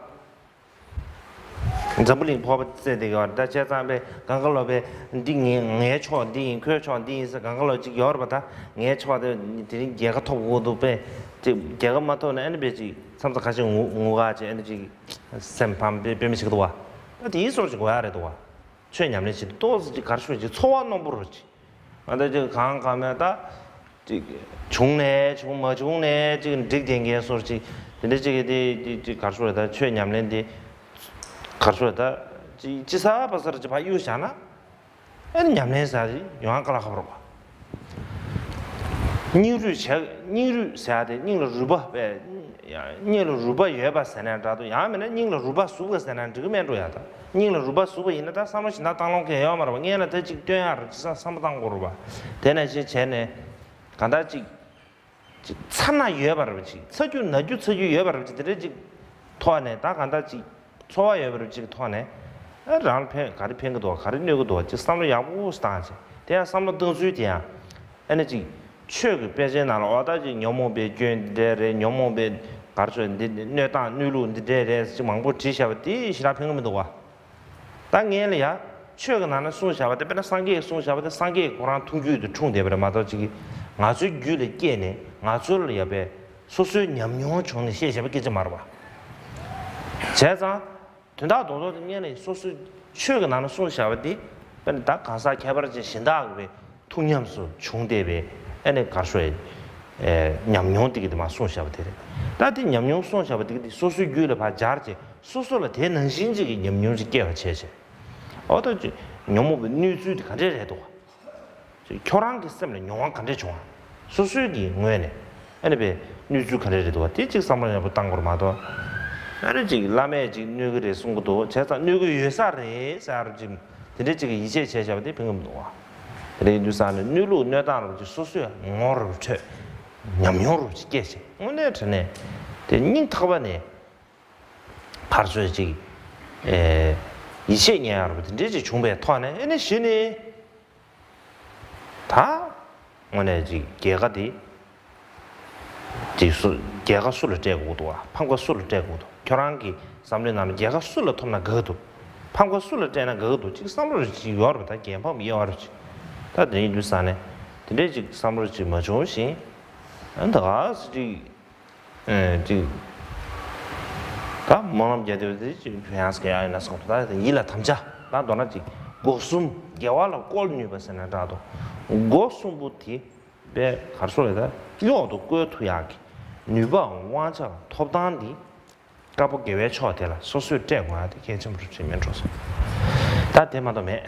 འཛམ་བུ་གླིང་ཕོར་པ་རྩེ་དེ་ག་བར་ད་བྱས་ཙང་པས་གང་ག་ལོ་པས་འདི་ངའི་ངའི་ཕྱོགས་འདི་ཡིན། ཁོའི་ཕྱོགས་འདི་ཡིན་ཟེར་གང་ག་ལོ་ཅིག་ཡོད་རེད་པ། ད་ངའི་ཕྱོགས་དེ་དེ་རིང་རྒྱལ་ཁ་ཐོབ་དགོས་འདུག་པས་ཅིག་རྒྱལ་ཁ་མ་ཐོབ་ན་ཨ་ནི་པས་ཅིག་མཚམས་མཚམས་ཁ་ཤས་ངུ་ངུ་ག་ཅིག་ཨ་ནི་ཅིག་སེམས་ཕམ་པའི་དཔེ་མི་ཞིག་འདུག་བ། ད་དེའི་སོར་ཅིག་དགོས་ཡ་རེད་འདུག་བ། ཆོས་ཉམས་ལེན་བྱེད་དུས་ཏོག་ཙམ་ཅིག་གར་ཤོར་ཅིག་ཚོར་བ་རྣོན་པོ་རུ་ཅིག་ང་ད་ཅིག་གང་གང་མེད་ད། ཅིག་བྱུང་ནས་བྱུང་མ་བྱུང་ནས་ཅིག་འགྲིག་བསྡད་མཁན་སོར་ཅིག་དེ་འདྲ་ཅིག་གི་དེ་ཅིག་ཅིག་གར་ཤོར་ད་ཆོས་ཉམས་ལེན་དེ། གར་ཤོར་ད། ཅིག་ཅི་ས་པ་སར་ཅིག་ཕ་གཡུག་བཞག་ན། ཨེ་ཉམས་ལེན་ཟེར་ཡོང་ཡ་དཀའ་ལས་ཁག་པོ་རེད་པ། སྙིང་རུས་བྱ་སྙིང་རུས་ཟེར་ཡ་དེ་སྙིང་ལ་རུས་པ་བས། སྙིང་ལ་རུས་པ་ཡོད་པ་ཟེར་ན་འདྲ་འདུག་ཡང་མིན་ན་སྙིང་ལ་རུས་པ་ཟུག་པ་ཟེར་ན་འགྲིག་གི་མེད་འགྲོ་ཡ། ད་སྙིང་ལ་རུས་པ་ཟུག་པ་ཡིན་ན་ད་བསམ་བློ་ཞིག་ན་བཏང་ལོང་གི་ཡོད་མ་རེད་པ། སྔོན་ལ་ད་ཅིག་སྟོན་ཡ་རེད་ཅི་ས་བསམ་བློ་བཏང་དགོས་རེད་པ། དེ་ནས་ཅིག་བྱས་ནས་གང་ལྟར་ཅིག་ཅིག་ཚ་ན་ཡོད་པ་རེད་པ། ཅིག་ཚ་རྒྱུ་ན་རྒྱུ་ཚ་རྒྱུ་ཡོད་པ་རེད་པ། ཅིག་དེ་འདྲ་ཅིག་ཐོག་ནས་ད་གང་ལྟར་ཅིག་ཚོར་བ་ཡོད་པ་རེད་པ། ཅིག་ཐོག་ནས་ཨ་རང་ལ་ཕན་ག་རེ་ཕན་གི་འདུག་ག་རེ་གནོད་གི་འདུག་ཅིག་བསམ་བློ་ཡག་པོ་བཏང་བྱས་དེ་ཡང་བསམ་བློ་བཏང་ཚུལ་དེ་ཡང་། ཨ་ནི་ཅིག་ཆོས་ཀྱི་དཔེ་ཆའི་ནང་ལ་འོ་ད་ཅིག་ཉོན་མོངས་པའི་སྐྱོན་འདི་འདྲ་རེད། ཉོན་མོངས་པའི་གར་ཆོས་འདི་གནོད་སྟངས་གནོད་ལུགས་འདི་འདྲ་རེད་ཅིག་མང་པོ་བྲིས་བཞག་པ་དེ་ཞེ་དྲག་ཕན་གི་མི་འདུག་བ། ད་ངས་ལ་ཡ་ཆོས་ཀྱི་ནང་ན་གསུངས་བཞག་པ་དེ་དཔེར་ན་སངས་རྒྱས་ཀྱིས་གསུངས་བཞག་པ་དེ་སངས་རྒྱས་ཀྱིས་ཁོ་རང་ཐུགས་རྒྱུད་དུ་འཁྲུངས་བསྡད་པ་རེད་མ་གཏོགས་ཅིག་གིས་ང་ཚོའི་རྒྱུད་ལ་སྐྱེས་ནས་ང་ཚོ་ལ་ཡ་པའི་སོ་སོའི་ཉམས་མྱོང་བྱུང་ནས་བཤད་བཞག་པ་སྐད་ཆ་མ་རེད་བ། བྱས་ཙང་། དོན་དག་རྡོག་རྡོག་དེ་སྔོན་ལ་སོ་སོའི་ཆོས་ཀྱི་ནང་ན་གསུངས་བཞག་པ་དེ་དཔེར་ན་ད་གང་ཟག་ཁྱད་པར་ཅན་གཞན་དག་གི་བའི་ཐུགས་ཉམས་སུ་བྱུང་བསྡད་པའི་ཨ་ནི་གར་ཤོར་ཨེ་ཉམས་མྱོང་དེ་གི་དེ་མ་གསུངས་བཞག་པ་དེ་རེད། ད་དེ་ཉམས་མྱོང་གསུངས་བཞག་པ་དེ་གི་དེ་སོ་སོའི་རྒྱུད་ལ་ཕར་སྦྱར་བྱས་སོ་སོ་ལ་དེ་ནང་བཞིན་ཅིག་གི་ཉམས་མྱོང་ཅིག་སྐྱེ་བ་བྱས་བྱས། འོ་ད་ཅིག་ཉོན་མོངས་པའི་གནོད་ཚུལ་དེ་ག་འདྲས་རེད་འདུག་ག་ཁྱོད་རང་གི་སེམས་ལ་མྱོང་བ་ག་འདྲས་བྱུང་བ། སོ་སོའི་གི་ངོས་ནས་ཨ་ནི་པའི་གནོད་ཚུལ་ག་འདྲས་རེད་འདུག་བ་དེ་གཅིག་བསམ་བློ་ཡག་པོ་བཏང་དགོས་རེད་མ་གཏོགས། ཨ་ནི་ཅིག་བླ་མས་ཅིག་གནོད་གི་རེད་གསུང་གི་འདུག་བྱས་ཙང་གནོད་གི་ཡོད་ས་རེད་ཟེར་ཅིག་དེ་འདྲས་ཅིག་གི་ཡིད་ཆེས་བྱས་བཞག་པ་དེ་ཕན་གི་མི་འདུག་བ། དེ་འདྲ་ཡིན་དུས་ཙང་ནས་གནོད་ལུགས་གནོད་སྟངས་རུ་ཅིག་སོ་སོའི་ངོ་རུ་འཕྲོད། ཉམས་མྱོང་རུ་ཅིག་སྐྱེས་བྱས་དངོས་གནས་དྲང་གནས་དེ་སྙིང་ཐག་པ་ནས་ཕར་ཚུར་ཅིག་ཨེ་ཡིད་ཆེས་རྙེད་ཡག་རུ་དེ་འདྲས་ཅིག་བྱུང་པའི་ཐོག་ནས་ཨ་ནི་གཞི་ནས། ད་དངོས་གནས་ཅིག་རྒྱལ་ཁ་དེ་ཅིག་སུ་རྒྱལ་ཁ་སུ་ལ་སྤྲད་དགོས་འདུག་བ། ཕམ་ཁ་སུ་ལ་སྤྲད་དགོས་འདུག་ཁྱོད་རང་གི་བསམ་བློའི་ནང་ལ་རྒྱལ་ཁ་སུ་ལ་ཐོབ་ན་དགའ་གི་འདུག་ཕམ་ཁ་སུ་ལ་སྤྲད་ན་དགའ་གི་འདུག་ཅིག་བསམ་བློ་རེ་ཅིག་ཡོད་རེད་པ། ད་རྒྱལ་ཕམ་དབྱེ་བ་རེ་ཅིག་ད་དེ་ཡིན་དུས་ཙང་ནས་དེ་འདྲས་ཅིག་བསམ་བློ་ཅིག་མ་བྱུང་བཞིན་ཨ་ད་ག་སེ་ཅིག་ཨེ་ཅིག་ད་སྨོན་ལམ་རྒྱག་དུས་དེ་ཅིག་ཕན་ཡག་ཟེར་ཡག་ཡིན་ན་སོང་ད་ཡིད་ལ་དམ་བཅའ་ད་མདོར་ན་ཅིག་སྒོ་གསུམ་དགེ་བ་ལ་བཀོལ་ནུས་པ་ཟེར་ན་འདྲ་འདུག་སྒོ་གསུམ་པོ་དེ་པས་གར་སོང་རེད་ད་གཡོག་ཏུ་བཀོལ་ཐུབ་ཡག་གི་ནུས་པའམ་དབང་ཆ་ཐོབ་ཐང་འདི་དཀར་པོ་དགེ་བའི་ཕྱོགས་དེ་ལ་སོ་སོས་སྤྲད་དགོས་ཡག་དེ་གལ་ཆེན་པོ་རེད་ཅེས་མེད་འགྲོ་སོང་། ད་དེ་མ་གཏོགས་མེད།